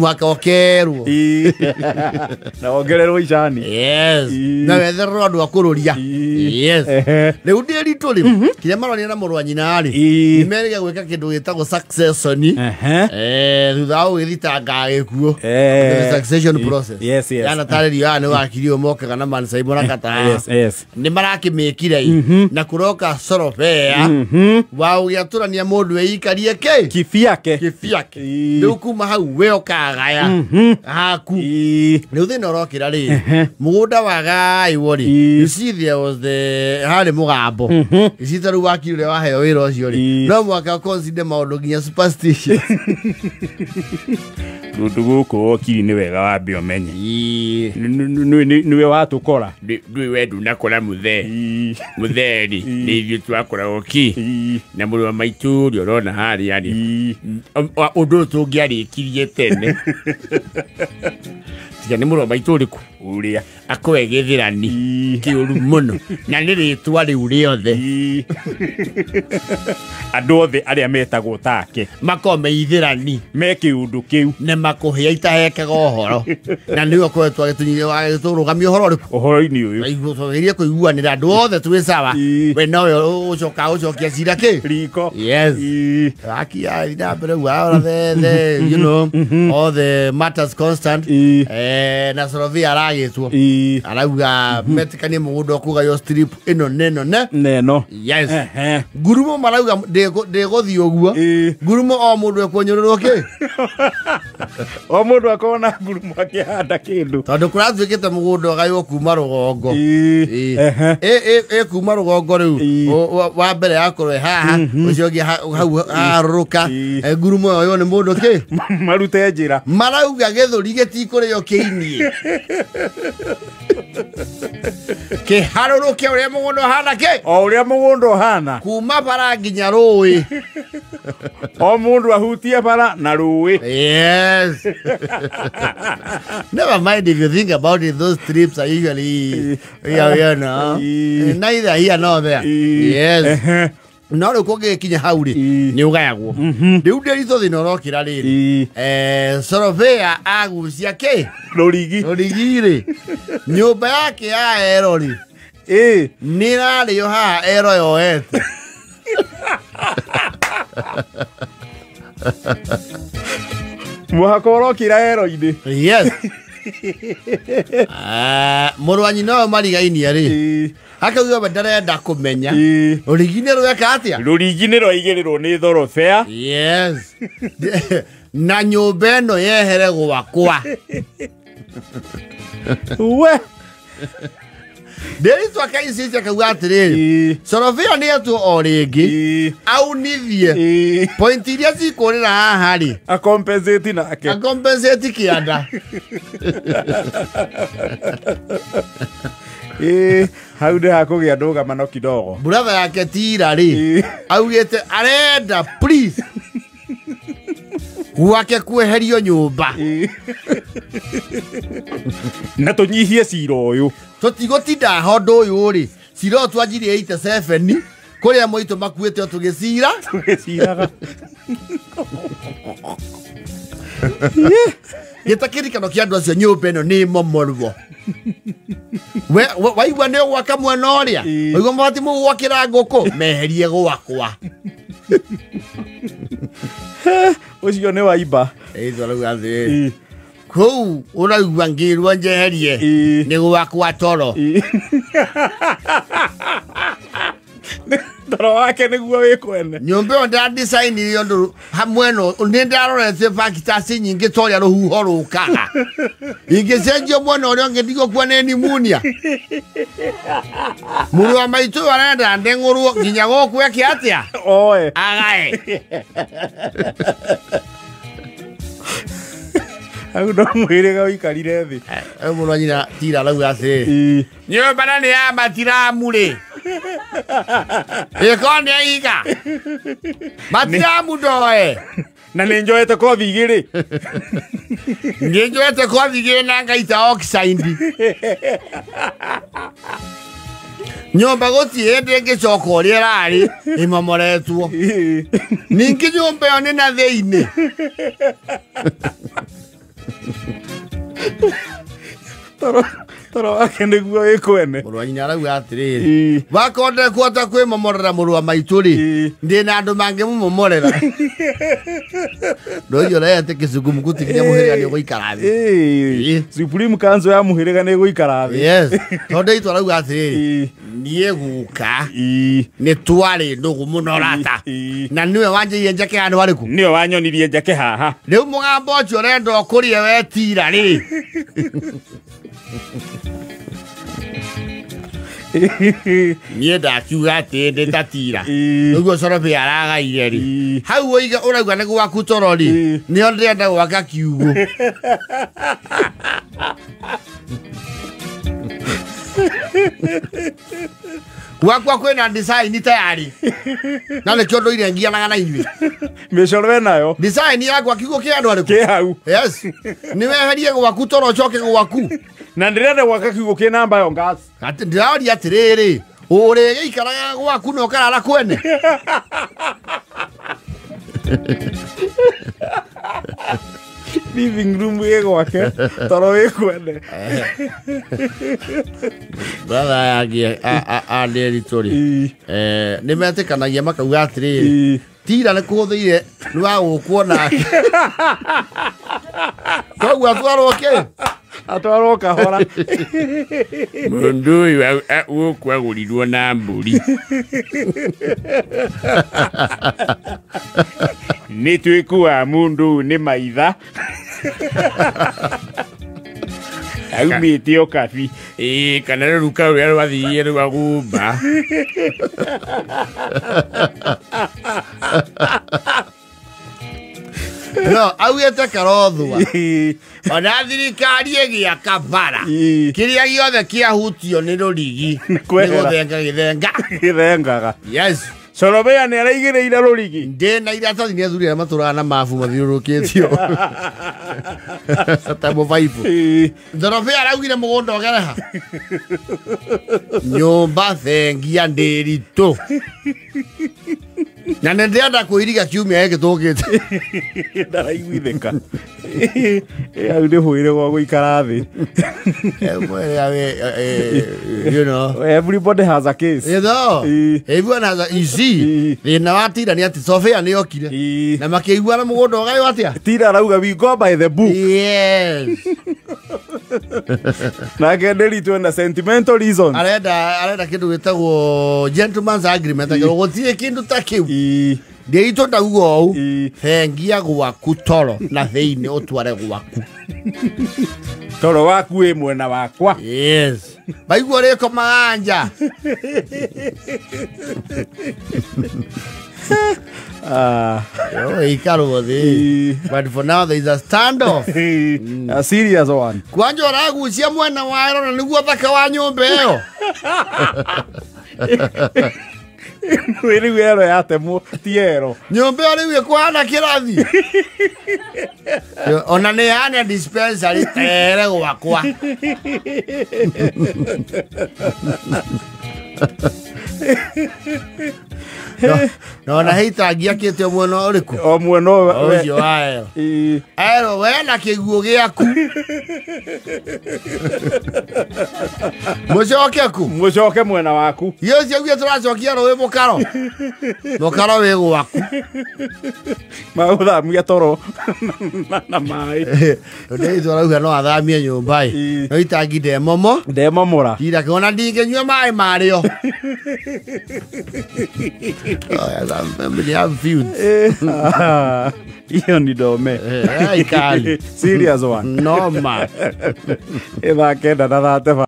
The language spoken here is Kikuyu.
Mwaka ũkerwo. Na wongererwo icani. Yes. Na wetherwo andũ a kũrũria. Yes. Rĩu ndĩ ritũ rĩ, kĩrĩa maroria na mũrũ wa nyina rĩ, nĩ merĩga gwĩka kĩndũ gĩtagwo succession. Thutha wa gũgĩthitanga gĩkuũ. The succession process. Yes, yes. Yana tarĩrio aya nĩ wakiri ũyũ mokaga na Mansaimo na Kataha. Yes, yes. Nĩ marakĩmĩkire i na kũroka sorobea wa ũgĩatũrania mũndũ eikarie kĩ Kibiake. Kĩbiake. Rĩu kuma hau we ũkagaya haku. Rĩu thĩna ũrokĩra rĩ, mũgũnda wagaĩwo rĩ, you see there was the harĩ mũgambo icita rĩu wakiri ũrĩa waheo wĩra ũcio rĩ, no mũhaka consider maũndũ nginya superstition. Tondũ gũkũ wokiri nĩ wega wambe ũmenye. Nĩwe watũkora. Ndũĩ we ndunakora mũthee. Mũthee-rĩ, nĩ ithuĩ twakoragwo ki na mũrũ wa maitũ ũrĩa ũrona harĩa rĩ, ũndũ ũyũ tũngĩarĩkirie tene. Tiga nĩ mũrũ wa maitũ ũrĩkũ? Ũrĩa akoe gĩthĩrani kĩũru mũno na nĩ rĩtwa rĩu rĩothe. Andũ othe arĩa metagwo take makorwo me ithĩrani me kĩũndũ kĩu nĩ makũhĩa itahekaga ũhoro na nĩwe ũkoretwo agĩtũrũgamia ũhoro ũrĩkũ? Ũhoro-inĩ ũyũ. Tũgerie kũiguanĩra andũ othe twĩ sawa. We nowe ũcoka ũcokia cira kĩ? Riko. Yes. Haki ya na mbere ũguo, the you know all the matters constant. Na Sorovia aragĩtwo arauga metĩkanie mũgũnda ũkũgaywo strip ĩno neno ne neno. Yes. Ngurumo marauga ndĩgũthiĩ ũguo. Ngurumo o mũndũ ekũnyũrũrwo kĩ? O mũndũ akona ngurumo akĩhanda kĩndũ. Tondũ kũratuĩkĩte mũgũnda ũgaywo kuma rũgongo. Ĩ kuma rũgongo rĩu wa mbere yakorwo ĩ haha, ũcio ũngĩ hau harũrũka. Ngurumo yoywo nĩ mũndũ kĩ? Marute njĩra. Marauga gĩthũri gĩtikũrĩo kĩinie. Kĩharũrũke ũrĩa mũgũnda ũhana kĩ? O ũrĩa mũgũnda ũhana. Kuma bara nginya rũĩ. O mũndũ ahutie bara na rũĩ. Yes. Never mind if you think about it, those trips are usually, you know, neither here nor there. Yes. No rĩu kũngĩgĩkinya hau rĩ, nĩ ũgayagwo. Rĩu ndĩritũ thĩna ũrokĩra rĩrĩ, Sorovea agucia kĩ? Rũrigi. Rũrigi rĩ, nyũmba yake ya ero rĩ, nĩ ĩrarĩo haha ero yoete. Mũhaka ũrokĩra ero-inĩ. Yes. Mũrũ wa nyina ũyũ marigainie rĩ, akauga we ndarenda kũmenya rũrigi nĩ rweka atĩa? Rũrigi nĩ rwaigĩrĩrwo nĩ thorobea. Yes. Na nyũmba ĩno yehere gwakwa. We. Ndĩritũ akaicicia akauga atĩrĩrĩ, Sorovia nĩ etwo o rĩngĩ aunithie point iria cikũrĩra haha rĩ, acompensate nake. Acompensate kĩanda. Hau nĩ hakũgĩa ndũgamano kidogo. Brother yake tira rĩ, augĩte arenda please gwake kweherio nyũmba. Na tũnyihie cira ũyũ. Tũtigũtinda ho ũndũ ũyũ rĩ, cira ũyũ twanjirie 87 kũrĩa moitũ makuĩte o tũgĩcira. Tũgĩciraga. Gĩtakĩrikano kĩa andũ acio nyũmba ĩno nĩ momorwo. We waigua nĩ ũgwaka mwena ũrĩa, waigua mabati mũgwakĩra ngũkũ, meherie gwakwa. Ũcio nĩ waimba. Ĩĩ arauga atĩrĩrĩ, kũu ũraigua ngĩrwo njeherie nĩ gwakwa toro. Toro wake nĩguo wĩ kwene. Nyũmba ĩyo ndadicainirie ũndũ mwena nĩ ndaroretie factors nyingĩ ta ũrĩa rũhuho rũkaga. Ingĩcenjio mwena ũrĩa ũngĩ ndigũkua nĩ pneumonia. Mũrũ wa maitũ ũyũ arenda ndeng'ũrwo nginya gũkũ eke atĩa? Oe. Agae. Hau no mwĩrĩga ũikarire thĩ. Mũrũ wa nyina tira arauga atĩrĩrĩ, nyũmba na nĩ ya matiramu rĩ, ĩkorwo nĩ aiga matiramu ndoe. Na nĩ njoete kothi igĩrĩ. Nĩ njoete kothi igĩrĩ na ngaita oxide. Nyũmba gũtirĩ hĩndĩ ĩngĩcoka ũrĩa ĩrarĩ ĩmomoretwo. Ningĩ nyũmba ĩyo nĩ na thĩinĩ. Toro wake nĩguo wĩ kwene. Mũrũ wa nyina arauga atĩrĩrĩ, wakorwo ndekuhota kwĩmomorera mũrũ wa maitũ rĩ, ndĩna andũ mangĩmũmomorera. Ndũĩ ũrehete kĩcungumkuti nginya mũhĩrĩga nĩ ũgũikara thĩ. Supreme Council ya mũhĩrĩga nĩ ĩgũikara thĩ. Yes. Tondũ itũ arauga atĩrĩrĩ, niĩ guka nĩ twarĩ ndũgũ mũno rata, na nĩwe wanjĩire njake handũ harĩkũ? Nĩwe wanyonirie njake haha. Rĩu mũgambo ũcio ũrenda ũkũrie wetira rĩ. Niĩ ndakiuga atĩ ndĩ ta tira. Ũguo Sorobe aragaire rĩ. Hau ũiga ũrauga nĩ gwaku toro rĩ, nĩho ndĩrenda gwaka kiugũ. Gwakwa kwĩna design tayari. Na nĩkĩo ndũire ngianaga na inyuĩ. Mĩcoro ĩnayo. Design yakwa kiugũ kĩa andũ arĩkũ? Kĩ hau. Yes. Nĩ weherie gwaku toro ũcoke gwaku. Na ndĩrenda gwaka kiugũ kĩna biogas. Atĩ ndĩraria atĩrĩrĩ, ũrĩgĩikaraga gwaku na ũkarara kwene. Living room ĩ gwake, toro wĩ kwene. Brother yangĩ a Nderitu rĩ, nĩ metĩkanagia makauga atĩrĩrĩ, tira nĩ kũhũthĩire nĩ wa gũkwo nake. Koguo atwarwo kĩ? Atwarwo kahora. Mũndũ ũyũ gũkũ agũrirwo na mbũri. Nĩ twĩkuaga mũndũ ũyũ nĩ maitha. Aumĩte o kabi. Ĩĩ, kana rũruka rũrĩa rwathire rwagũmba. No, augĩte karothua. Ona thirikari ĩgĩaka bara. Kĩrĩa gĩothe kĩahutio nĩ rũrigi nĩ gũthenga gĩthenga. Gĩthengaga. Yes. Sorobea nĩ araigĩrĩire rũrigi. Ndĩ na iratathi nĩ athuri arĩa matũraga na mabu mathiũrũrũkĩtio. Ta mũbaibũ. Sorobea araugire mũgũnda ũgereha. Nyũmba thengia Ndĩritũ. Na nĩ ndĩrenda kũiriga kiumia gĩkĩ tũkĩte. Ndaraiguithĩka. Hau nĩ hũire gwa gũikara thĩ. You know. Everybody has a case. You know. Everyone has a easy. Thĩna wa tira nĩ atĩ Sofia nĩ okire. Na makĩiguana mũgũnda ũgaywo atĩa? Tira arauga we go by the book. Yes. Nake Nderitu ena sentimental reasons. Arenda kĩndũ gĩtagwo gentleman's agreement. Akĩrwo gũtirĩ kĩndũ ta kĩu. Nderitu ndauga ũũ, thengia gwaku toro na thĩinĩ ũtware gwaku. Toro waku wĩ mwena wakwa. Yes. Maigua ũrĩkomaga nja. Ikarwo thĩ. But for now there is a standoff. A serious one. Kwanja ũragucia mwena wa ero na nĩguo thaka wa nyũmba ĩyo. Rĩu ero yatemwo ti ero. Nyũmba ĩyo rĩu ĩkũhana kĩrathi. Ona nĩ hana dispensary tere gwakwa. No na heitangi akĩte mwena ũrĩkũ? O mwena ũcio wa ero. Ero we na kĩguũ gĩaku. Mũcoke ku? Mũcoke mwena waku. Icio ciaugire tũracokia rũĩ mũkaro. Mũkaro wĩ gwaku. Magũthamia toro na maĩ. Nderitu arauga no athamie nyũmba ĩ. No itangi ndemomo. Ndemomora. Tira kĩona ndingĩnyua maĩ marĩo. Hiyo ni dome. Ikali. Serious one. Noma. Ithaa 9 na 35.